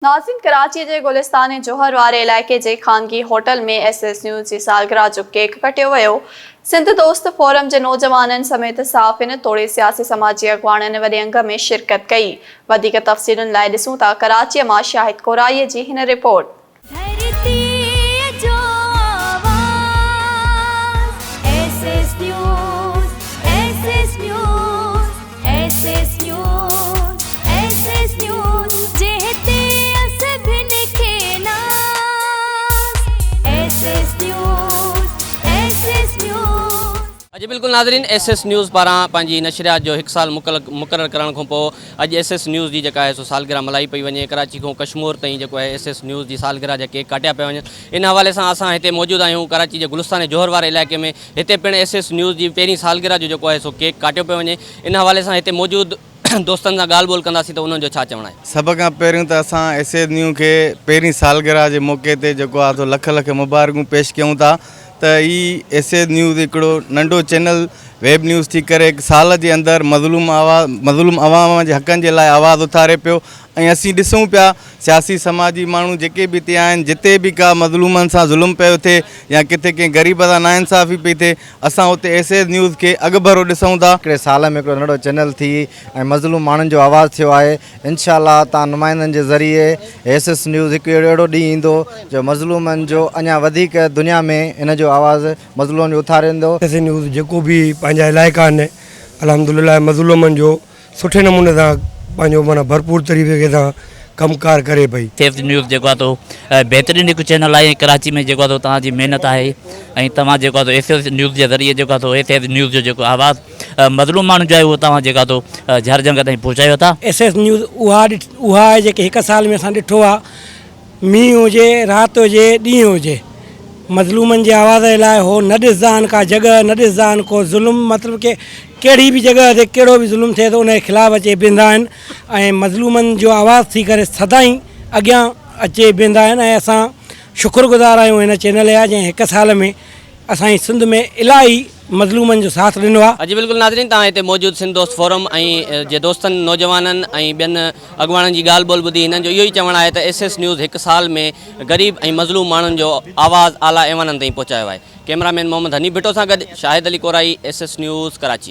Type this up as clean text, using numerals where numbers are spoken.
ناظرين ڪراچي جي گلستان جوهر واري علائقي جي خانگي هوٽل ۾ ايس ايس نيوز جي سالگرهه جو ڪيڪ ڪٽيو ويو. سنڌ دوست فورم جي نوجوانن سميت صحافين توڙي سياسي سماجي اڳواڻن وڏي انگ ۾ شرڪت ڪئي. وڌيڪ تفصيلن لاء ڏسون ٿا ڪراچيء مان شاهد ڪورائيء جي هن رپورٽ. ڌرتيء جو آواز S S news S S news S S news S S news جنهن تي سڀن کي ناز S S news S S news. جي بلڪل ناظرين ايس ايس نيوز پاران پنهنجي نشريات جو هڪ سال مقرر ڪرڻ کان پوء اڄ ايس ايس نيوز جي جيڪا آهي سو سالگرهه ملهائي پئي وڃي ڪراچي کان ڪشمور تائين جيڪو آهي ايس ايس نيوز جي سالگرهه جا ڪيڪ ڪاٽيا پيا وڃن ان حوالي سان اسان هتي موجود آهيون ڪراچي جي گلستان جوهر واري علائقي ۾ هتي پڻ ايس ايس نيوز جي پهرين سالگرهه جو جيڪو آهي سو ڪيڪ ڪاٽيو پيو وڃي ان حوالي سان هتي موجود دوستن سان ڳالهه ٻولهه ڪنداسين ته انهن جو ڇا چوڻ آهي. سڀ کان پهريون ته اسان ايس ايس نيو کي پهرين سالگرهه جي موقعي تي جيڪو آهي سو لک لک مبارڪون پيش ڪيون ٿا ته هي ايس ايس نيوز هڪڙو ننڍو چينل ويب نيوز ٿي ڪري هڪ سال جي اندر مظلوم آواز مظلوم عوام جي حقن جي لاء آواز اٿاري پيو ۽ اسين ڏسون پيا سياسي سماجي ماڻهو جيڪي به هتي آهن جتي به ڪا مظلومن سان ظلم پيو ٿئي يا ڪٿي ڪنهن غريب سان ناانصافي پئي ٿئي اسان اتي ايس ايس نيوز کي اڳڀرو ڏسون ٿا. هڪڙي سال ۾ هڪڙو ننڍڙو چينل ٿي ۽ مظلوم ماڻهن جو آواز ٿيو آهي انشاء الله تان نمائندن جي ذريعي ايس ايس نيوز هڪ اهڙو ڏينهن ايندو جو مظلومن جو اڃا وڌيڪ دنيا ۾ ان جو آواز مظلومن جو اٿاريندو. ايس ايس نيوز جيڪو به پنهنجا علائقا آهن الحمدلله مظلومن جو سٺي نموني سان پنهنجو معنيٰ ڀرپور طريقي سان ڪم ڪار ڪري پئي. سيف نيوز جيڪو آهي سو بهترين هڪ چينل آهي ۽ ڪراچي ۾ جيڪو آهي سو توهان جي محنت آهي ۽ توهان جيڪو آهي سو ايس ايس نيوز جي ذريعي جيڪو آهي سو ايس ايس نيوز جو جيڪو آواز مظلوم ماڻهن جو آهي اهو توهان جيڪو آهي سو جهر جهنگ تائين پهچايو ٿا. ايس ايس نيوز اها اها آهي جيڪي هڪ سال ۾ اسان ڏٺو آهي مينهن هجي، رات هجي، ڏينهن هجي، مظلومن جي آواز جي لاء هو نه ڏسندا آهن ڪا جڳهه، نه ڏسندا آهن ڪو ظلم، مطلب ڪي ڪهڙي به جڳهه تي ڪهڙو به ظلم ٿئي ٿو ان جي خلاف اچي بيهندا آهن ۽ مظلومن جو آواز ٿي ڪري سدائين اڳيان اچي بيهندا آهن ۽ اسان شڪر گذار آهيون هن چينل جا جنهن هڪ سال ۾ اسان جي سنڌ ۾ الاهي مظلومن جو ساٿ ڏنو آ. جي بلڪل ناظرين توهان هتي موجود سنڌ دوست فورم ۽ جي دوستن نوجوانن ۽ ٻين اڳواڻن جي ڳالهه ٻولهه ٻڌي هنن جو اهو ئي چوڻ آهي ته ايس ايس نيوز هڪ سال ۾ غريب ۽ مظلوم ماڻهن جو آواز اعليٰ ايوانن تائين پهچايو آهي ڪئميرا مين محمد حنيف ڀٽو سان گڏ Shahid Ali Korai S S news Karachi.